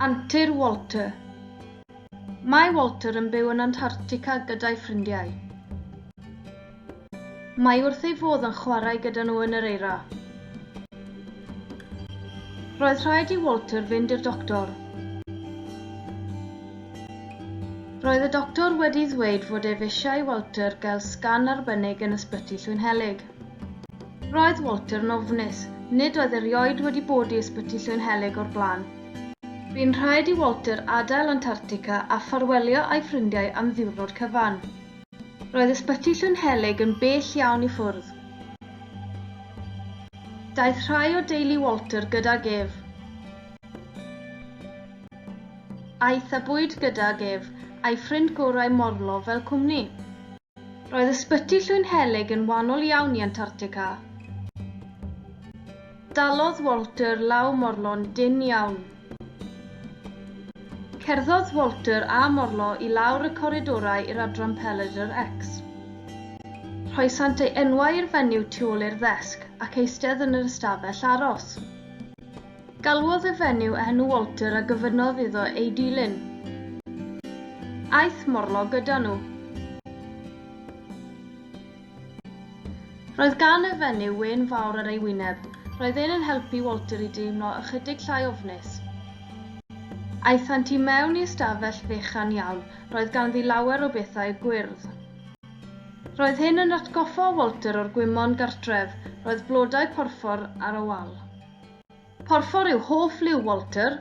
Antur Walter Mae Walter yn byw yn Antarctica gyda'i ffrindiau. Mae wrth ei fodd yn chwarae gyda nhw yn yr eira. Roedd rhaid i Walter fynd i'r doctor. Roedd y doctor wedi ddweud fod ef eisiau i Walter gael sgan arbennig yn Ysbyty Llwynhelyg. Roedd Walter yn ofnus, nid oedd erioed wedi bod i Ysbyty Llwynhelyg o'r blaen. Bu'n rhaid i Walter adael Antarctica a ffarwelio â'i ffrindiau am ddiwrnod cyfan. Roedd Ysbyty Llwynhelyg yn bell iawn i ffwrdd. Daeth rhai o deulu Walter gydag ef. Aeth â bwyd gydag ef a'i ffrind gorau Morlo fel cwmni. Roedd Ysbyty Llwynhelyg yn wahanol iawn i Antarctica. Dalodd Walter law Morlo'n dynn iawn. Cerddodd Walter a Morlo i lawr y coridorau i'r adran Pelydr X. Rhoesant ei enwau i'r fenyw tu ôl i'r ddesg ac eistedd yn yr ystafell aros. Galwodd y fenyw enw Walter a gofynnodd iddo ei dilyn. Aeth Morlo gyda nhw. Roedd gan y fenyw wên fawr ar ei wyneb. Roedd e'n yn helpu Walter i deimlo ychydig llai ofnus. Aethant i mewn i ystafell fechan iawn, roedd ganddi lawer o bethau gwyrdd. Roedd hyn yn atgoffa Walter o'r gwymon gartref, roedd blodau porffor ar y wal. Porffor yw hoff liw Walter.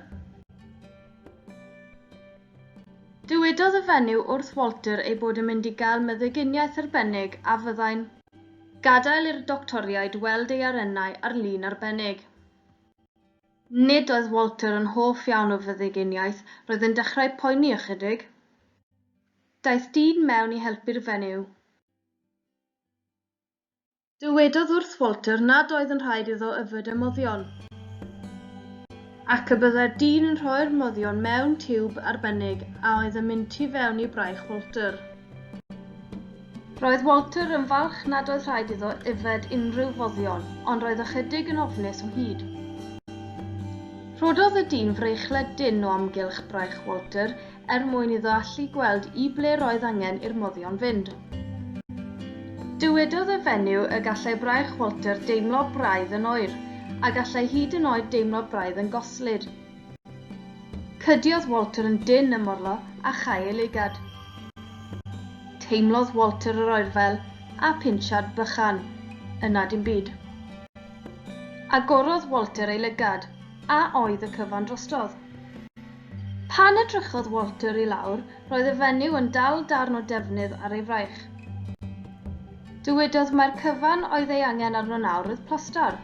Dywedodd y fenyw wrth Walter ei bod yn mynd i gael meddyginiaeth arbennig a fyddai'n gadael i'r doctoriaid weld ei arennau ar lun arbennig. Nid oedd Walter yn hoff iawn o feddyginiaeth, roedd yn dechrau poeni ychydig. Daeth dyn mewn i helpu'r fenyw. Dywedodd wrth Walter nad oedd yn rhaid iddo yfed y moddion, ac y byddai'r dyn yn rhoi'r moddion mewn tiwb arbennig a oedd yn mynd tu fewn i braich Walter. Roedd Walter yn falch nad oedd rhaid iddo yfed unrhyw foddion, ond roedd ychydig yn ofnus o hyd. Rhododd y dyn freichled dynn o amgylch braich Walter er mwyn iddo allu gweld i ble roedd angen i'r moddion fynd. Dywedodd y fenyw y gallai braich Walter deimlo braidd yn oer, a gallai hyd yn oed deimlo braidd yn goslyd. Cydiodd Walter yn dynn ym Morlo a chau ei lygad. Teimlodd Walter yr oerfel a phinsiad bychan, yna dim byd. Agorodd Walter ei lygad, a oedd y cyfan drostodd. Pan edrychodd Walter i lawr, roedd y fenyw yn dal darn o defnydd ar ei fraich. Dywedodd mai'r cyfan oedd ei angen arno nawr oedd plastar.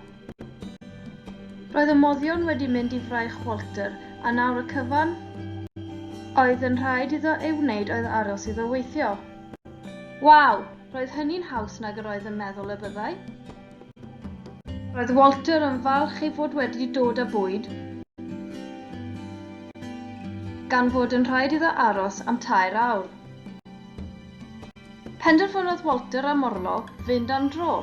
Roedd y moddion wedi mynd i fraich Walter a nawr y cyfan oedd yn rhaid iddo ei wneud oedd aros iddo weithio. Waw! Roedd hynny'n haws nag yr oedd yn meddwl y byddai. Roedd Walter yn falch ei fod wedi dod â bwyd, gan fod yn rhaid iddo aros am tair awr. Penderfynodd Walter a Morlo fynd am dro.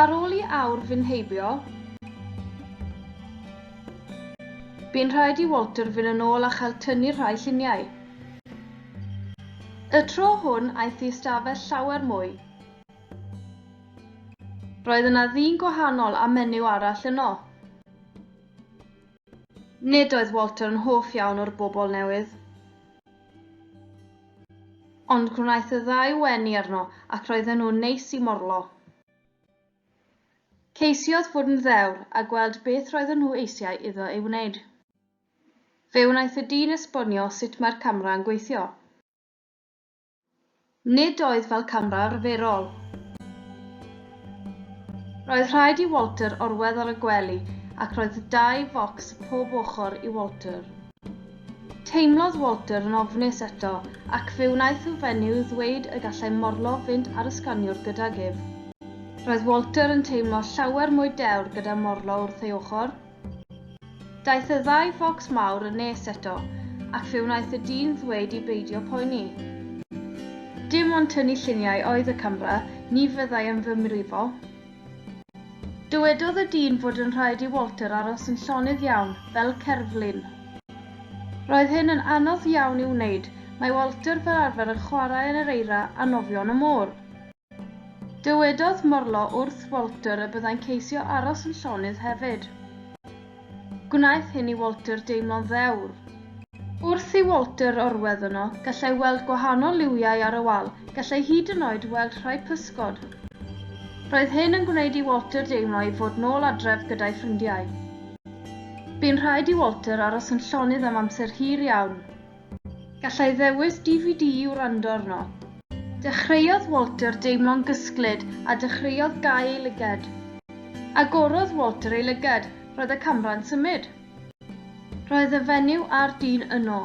Ar ôl i awr fynd heibio, bu'n rhaid i Walter fynd yn ôl a chael tynnu rhai lluniau. Y tro hwn aeth i ystafell llawer mwy. Roedd yna ddyn gwahanol a menyw arall yno. Nid oedd Walter yn hoff iawn o'r bobl newydd. Ond gwnaeth y ddau wenu arno ac roedden nhw'n neis i Morlo. Ceisiodd fod yn ddewr a gweld beth roedden nhw eisiau iddo ei wneud. Fe wnaeth y dyn esbonio sut mae'r camera yn gweithio. Nid oedd fel camera arferol. Roedd rhaid i Walter orwedd ar y gwely ac roedd dau focs pob ochr i Walter. Teimlodd Walter yn ofnus eto ac fe wnaeth y fenyw ddweud y gallai Morlo fynd ar y sganiwr gydag ef. Roedd Walter yn teimlo llawer mwy dewr gyda Morlo wrth ei ochr. Daeth y ddau focs mawr yn nes eto, ac fe wnaeth y dyn ddweud i beidio poeni. Dim ond tynnu lluniau oedd y camera, ni fyddai yn fy mrifo. Dywedodd y dyn fod yn rhaid i Walter aros yn llonydd iawn, fel cerflun. Roedd hyn yn anodd iawn i'w wneud, mae Walter fel arfer yn chwarae yn yr eira a nofio yn y môr. Dywedodd Morlo wrth Walter y byddai'n ceisio aros yn llonydd hefyd. Gwnaeth hyn i Walter deimlo'n ddewr. Wrth i Walter orwedd yno, gallai weld gwahanol liwiau ar y wal, gallai hyd yn oed weld rhai pysgod. Roedd hyn yn gwneud i Walter deimlo ei fod nôl adref gyda'i ffrindiau. Bu'n rhaid i Walter aros yn llonydd am amser hir iawn. Gallai ddewis DVD i wrando arno. Dechreuodd Walter deimlo'n gysglyd a dechreuodd gau ei lygad. Agorodd Walter ei lygad, roedd y camera'n symud. Roedd y fenyw a'r dyn yno.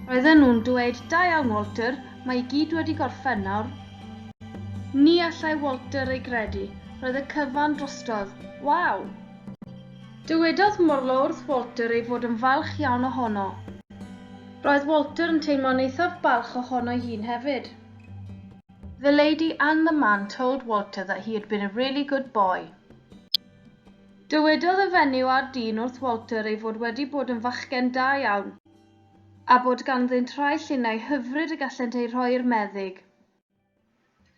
Roedden nhw'n dweud, "Da iawn, Walter, mae i gyd wedi gorffen nawr." Ni allai Walter ei gredu, roedd y cyfan drostodd. Waw! Dywedodd Morlo wrth Walter ei fod yn falch iawn ohono. Roedd Walter yn teimlo'n eithaf balch ohono'i hun hefyd. The lady and the man told Walter that he had been a really good boy. Dywedodd y fenyw a'r dyn wrth Walter ei fod wedi bod yn fachgen da iawn, a bod ganddynt rhai lluniau hyfryd y gallent eu rhoi i'r meddyg.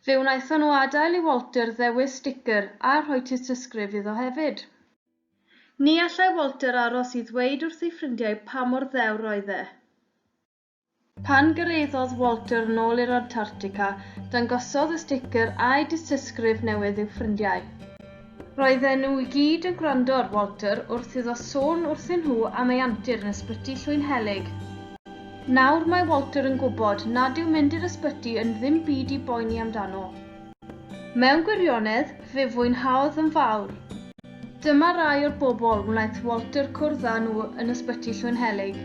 Fe wnaethon nhw adael i Walter ddewis sticer a rhoi tystysgrif iddo hefyd. Ni allai Walter aros i ddweud wrth ei ffrindiau pa mor ddewr oedd e. Pan gyrhaeddodd Walter nôl i'r Antarctica, dangosodd y sticer a'i dystysgrif newydd i'w ffrindiau. Roedden nhw i gyd yn gwrando ar Walter wrth iddo sôn wrthyn nhw am ei antur yn ysbyty Llwynhelyg. Nawr mae Walter yn gwybod nad yw mynd i'r ysbyty yn ddim byd i boeni amdano. Mewn gwirionedd, fe fwynhaodd yn fawr. Dyma rai o'r bobl wnaeth Walter cwrdd â nhw yn ysbyty Llwynhelyg.